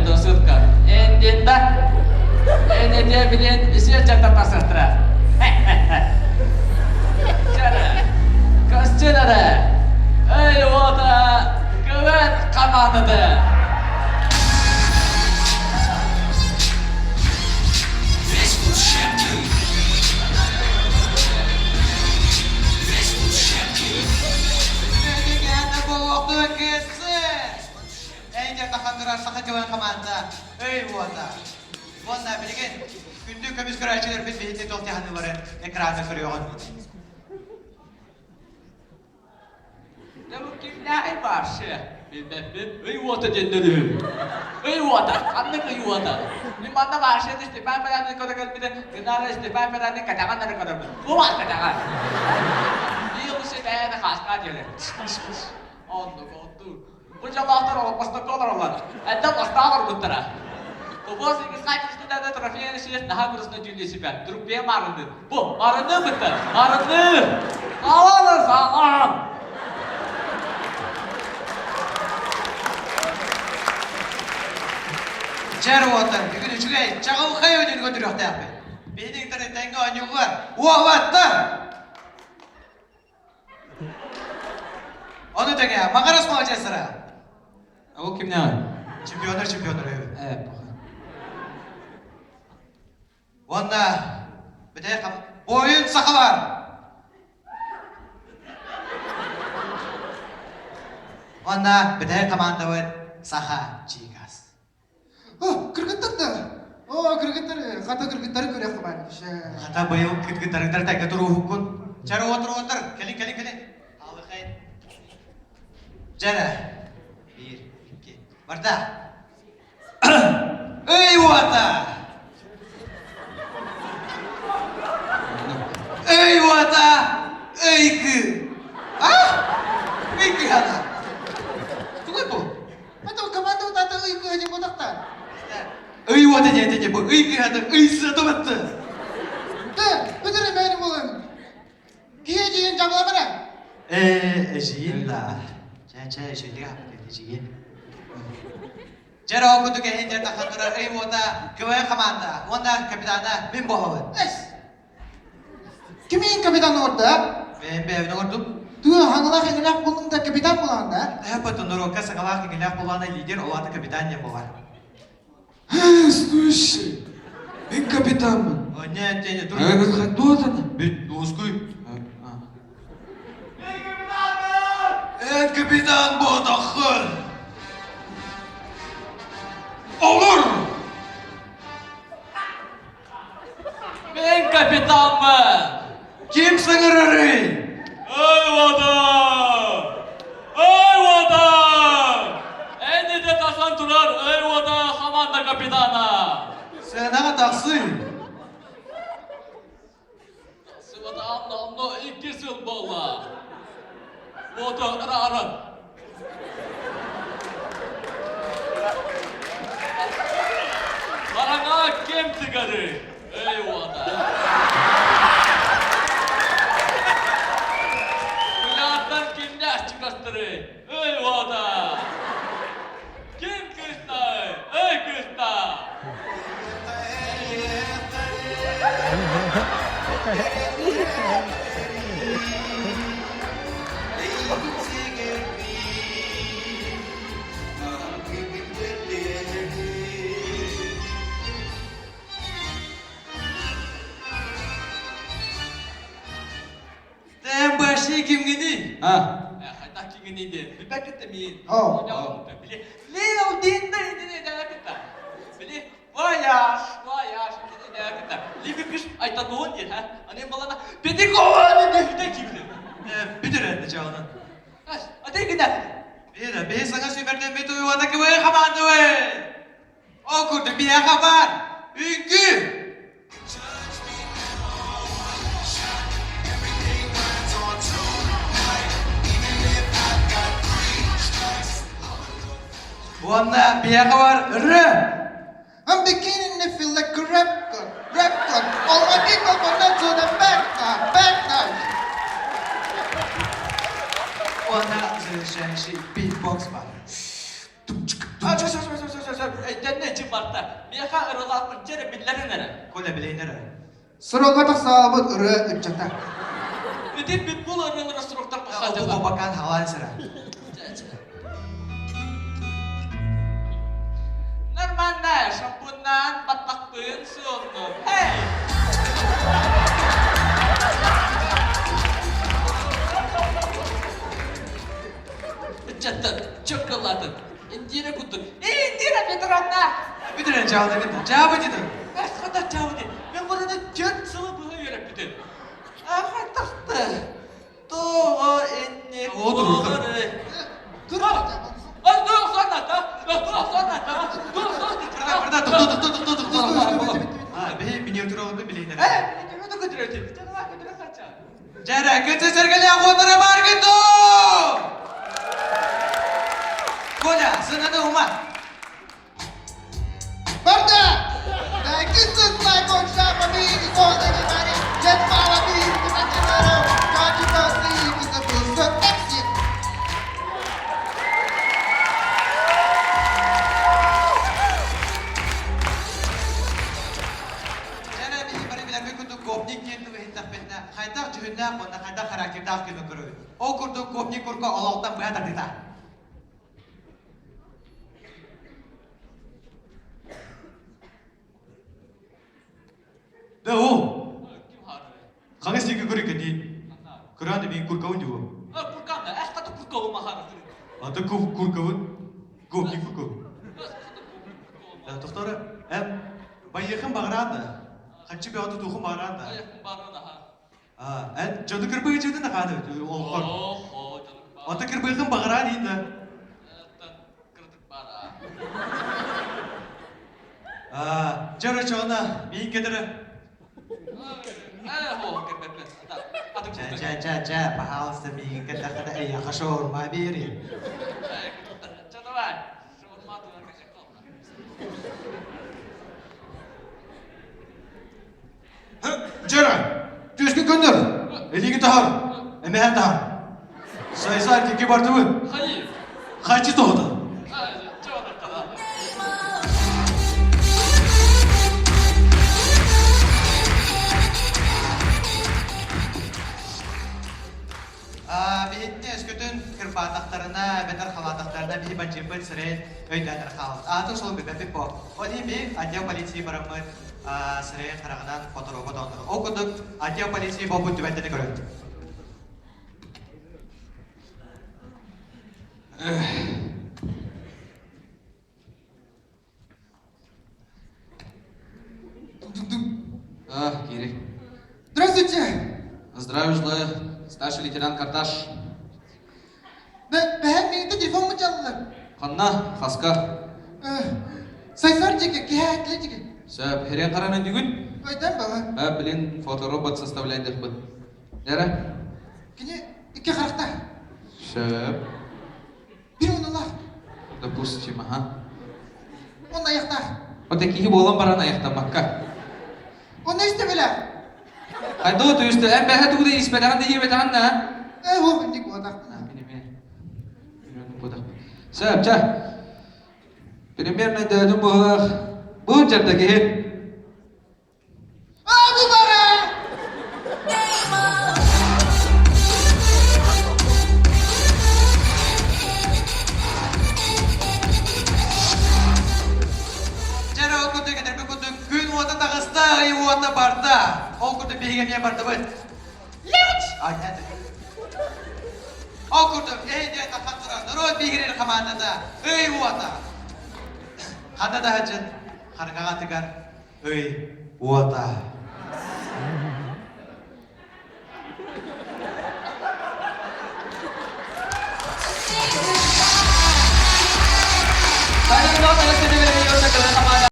Предрассудка. Эн диэн да, эн этиэ билиэн үсүө чаттатасыахтара. Чара, көстүн эрэ. Эй уота, көбөн хамаандата. Эйдер тахандырар саха кылын хамаанда өй уота. Уонна билигин күндү көмүс көрөөччүлэрбит биһиги туох тиһаныылары экраны көрүөҕүн. Дьэ бу кимнээҕий вообще? Билбэппин. Ый уота диэннэр үһү. Ый уота. Ханнык ый уота? Мин манна вообще Степан Пирятин көрө кэлбитим. Гынара Степан Пирятин кэтэҕин эрэ көрөбүн. Кубан кэтэҕин. Биир усы бэйэни хаастаа диэри. Оннук, оннук. Бу дьоллоохтор олоппостокко олороллор. Эрдэ бастаах олорбуттара. Тобуос Икисхайчистыда трофейный шест наһаа грустно дьүүллүү сүпэ. Труппе маарынныы. Бу, маарынныы бытта. Маарынныы! Аланы саҕан! Чэр уотар, бүгүн үчүгэй, чаҕылхай өнүн көтүрүөхтээхпит. Биһиги интернеттээҥҥэ оонньууллар. Уолаттар! Ону тэҥэ Маҕарас маладьыастара. Ол кимнээҕий? Чемпионнар чемпионнар эбит. Ээ, похуй. Уонна бүтэй буойун сахалар. Уонна бүтэй командабыт Саха Чигас. О, кыргыттар да. О, кыргыттар, хата кыргыттары көрүөххэ баар. Хата быйыл кыргыттарыгар тэҥҥэ туруоһуккун. Чары отур кэлин кэлин кэлин. Алыхай. Дьэрэ. Биир, икки. Барда. Ый уота! Ый уота! Ыйкы! А? Ыйкы хата. Тугуй бу? Это команда вот это ый кыһа диэн буолтахтар. Ый уота диэн этэ бу ый кыһата ый сыата батты. Да, өтөрө мэни буолан. Киһи эдьиийин дьабыламана. Ээ, эдьиийин да. Чэ, чэ, эдьиийдик ааппыт эдьиийин. Дьэ, ол курдук эһин дьэ тахан турар ый уота КВН команда уонна капитана мин буолабын. Эс! Кимиин капитан оҥордо? Бэйэм бэйэбин оҥордум. Тыа хаҥалаах иҥилээх буоллуҥ да капитан буолаҕын да? Эһэппэтин норуокка саҥалаах иҥилээх буолаана лидер, ол аата капитан диэн буолар. Слушай, мин капитанмын. О, нет, нет, тур. Кто Бүт, уускуй. Эн капитан буотаххын. Олор! Мен капитанмын! Ким саҥарарый? Эй, вода! Эй, вода! Энниде тасан турар эй, вода команда капитана! Сыанаҕа тахсыы. Сылата онно икки сыл буолла. Уоту ырааран. Хараҥа ким тыгары? Эй уота. Куйаартан кимнээх чугастырый? Эй уота. Ким кыыстай? Эй кыыста! Тэн баши кимгиний? А, хайдах кимгиний диэн билбэккит да миин. Били, Лео диэн да Били, Вояж, вояж, Либи кыш айтануон диэн, ha? Аны балана Петикованы дэхтэ кимни. Бүтүр энди чаҕынан. Аты гына. Бира, бэйи саҥа сүүмэрдэммит уйуота кыбы хамаандыбы. Ол курдук биһиэхэ баар үҥкүү! Уонна биһиэхэ баар ырыа! I'm beginning to feel like a rap god, rap god. All my people gonna to the back night, back night. Уонна завершающий битбокс бар. А, чё, чё, чё, чё, чё, чё, өйдөннү. барда. Миэхэ ырылаахпын дьэ эрэ биллэрин эрэ. Коля билейин эрэ. Соролго тахсаабыт ырыа ыччата. Ити питбул ырыалара суруктар Ол бабакаан хаалаан сыра. Нормально, шампуннаан баттахпын сууннум. Эй! Ыччаттар, чөккөллатын. Индира курдук. Индира Петровна! Бүтүрэн чаалдыгын. Чаабы дедим. Эсхата чаабы дед. Мен мұрыны төрт сылы быһа үөрэппитим. Аха тахты. Тоҕо инник буолары. Тур. Дьэрэ, кыты сэргэлээх уотара бааргын дуу? Коля, сынаны ума. Барда! This is like on Shabby, for everybody. Just follow me, God, you don't see, it's a booster exit. Дьэрэ, биһи бары билэрбит курдук гопник диэн тылы иһиттэхпитинэ, хайдах дьүһүннээх уонна хайдах характердаах киһи көрөбүт. Ол курдук гопник курка олохтон быһа тардыта. Да о! Хаҥас диэки көрү кэтиин. Кыраан мин куркабын дии Ата куркабын. Гопник куркабын. Тохтора, эм байыахын баҕараан да. Хаччы бөҕө тутуохун баҕараан да. Эн дьону кырбыгы дьыдын ахааны олоххор. Ата кырбыгын баҕараан иин да. Дьэ чоона миин кедere. Чэ, чэ, чэ, чэ, пожалуйста, миигин кэллэххинэ эйиэхэ шаурма биэриэм. Дьара, түөскүн көннөр, илиигин таһар, эмэһэн таһар. Сайсаар кики бардыбын. Хачы тоҕута. Биһитти өскөтүн кырбаатахтарына, эбэтэр халаатахтарына биһи бандьыыппыт сирэй өйдөөнөр хаалбыт. Аатын суолун билбэппит бо. Ол иһин биһи отдел полиции бараммыт сирэй хараҕынан фоторобот оонньуур. Ол курдук отдел полиции буолбут түбэлтэни көрөбүт. А, Кирик. Здравствуйте! Здравия желаю, старший лейтенант Карташ. Бэһэн миигин телефон мучаллар. Ханна, хаска. Сайсар диэки, киһи диэки. Сөп, херен қаранын бүгүн? Өйдөн бала. А, блин, фоторобот составляй деппит. Нера? Кини икки харахта. Сөп. Бир унулаах. Допустим, ага. Онно аяқтаах. Вот киһи буолан баран аяқтаммакка. Онно истэбилэ. Хайдоо түстэ, эн бэһэ тугу да испэтэҕин да иэбэтэҕин да. Ээ, ол инник буотахпын. Сөп, чэ. Примерно дөдүн буһулаах. Бу дьарда киһи. Аа, бу бара! Дьэ эрэ ол курдук этэрбит курдук күн уота таҕыста, ый уота барда. Ол курдук биһиги эмиэ бардыбыт. Леч! Ол курдук эй диэн таххан турар норуот биһигирир хамаандата ый уота. Ханна да сылдьын, харгаҕатыгар ый уота.